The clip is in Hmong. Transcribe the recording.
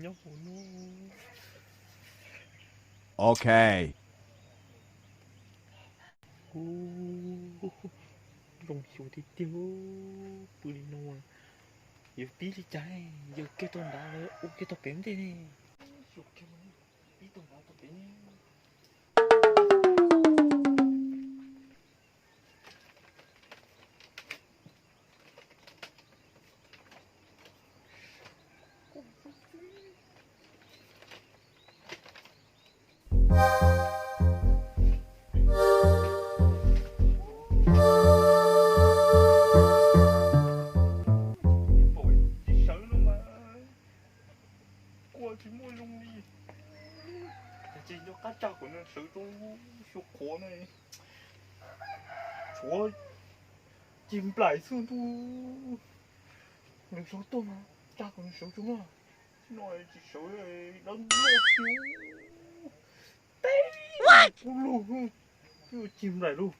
Nyob hauv no. Ok. Hu, zoo xyuas tiag tiag. Pw li no, yuav pib li cas? Yawg kiag tau nrad lawm, ua kiag tau pem ntej ne. Xyuas kiag, pib tau nrad tau pem ne. Tsis sawv no mas, kua tsis muaj zoo li. Tsis nco qab tsa kom nws sawv rau xyuas qhuav na. Tshuav cig nplaim xwb ntuj. Nws sawv tuaj mas tsa kom nws sawv rau na. No tsis sawv, dawb luaj tiag. Teb kuv lug, twb cig nplaim lug.